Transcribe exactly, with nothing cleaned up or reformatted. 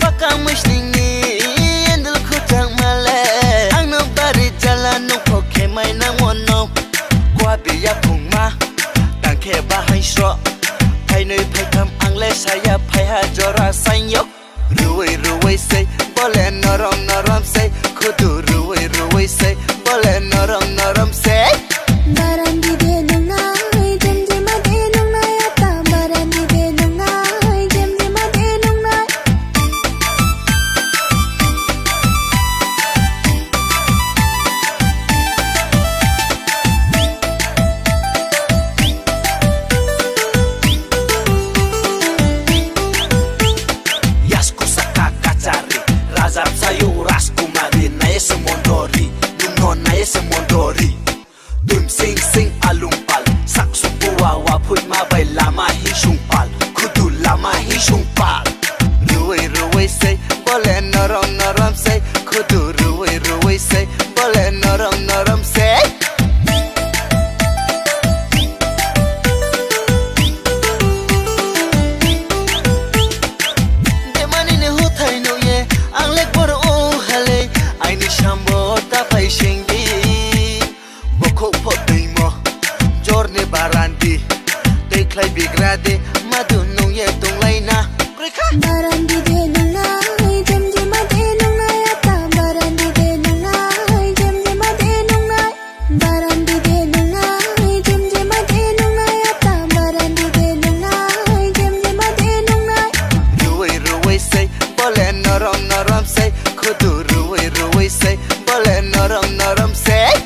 Pakang mushning ni, yendul kutang male, ang no bari jala nung pok ke mai nang mono. Kwa bi ya pung ma, tang ke ba hai shro. Pai nui pai tam ang le sa ya pai ha jora san yok. Ruwai ruwai say, bole norom norom say, kudu ruwai ruwai say, bole norom norom say. Barandi de nung nai, jim jim a de nung nai, ata barandi de nung nai, jim jim a de nung nai. Yasku saka kachari, razap sayu raskumari, naye semondori, nungno naye semondori. Dun sing sing alung pal, sak sung buwa wa put ma bai lama hi shung pal, kudu lama hi shung pal. Ruwai ruwai say, bole norom norom say, kudu ruwai ruwai say, bole norom norom say. Demani ne hu thai no ye, ang lek bor o hale, ai ni sham bo ta pai shing di. Boko pho ding mo, jor ne barandi, te klai bi gra de, ma du nung ye tung lai na. Barandi de nung nai, jim jim a de nung nai, ata barandi de nung nai, jim jim a de nung nai. Barandi de nung nai, jim jim a de nung nai, ata barandi de nung nai, jim jim a de nung nai. Ruwai ruwai say, bole norom norom say, kudu ruwai ruwai say, bole norom norom say.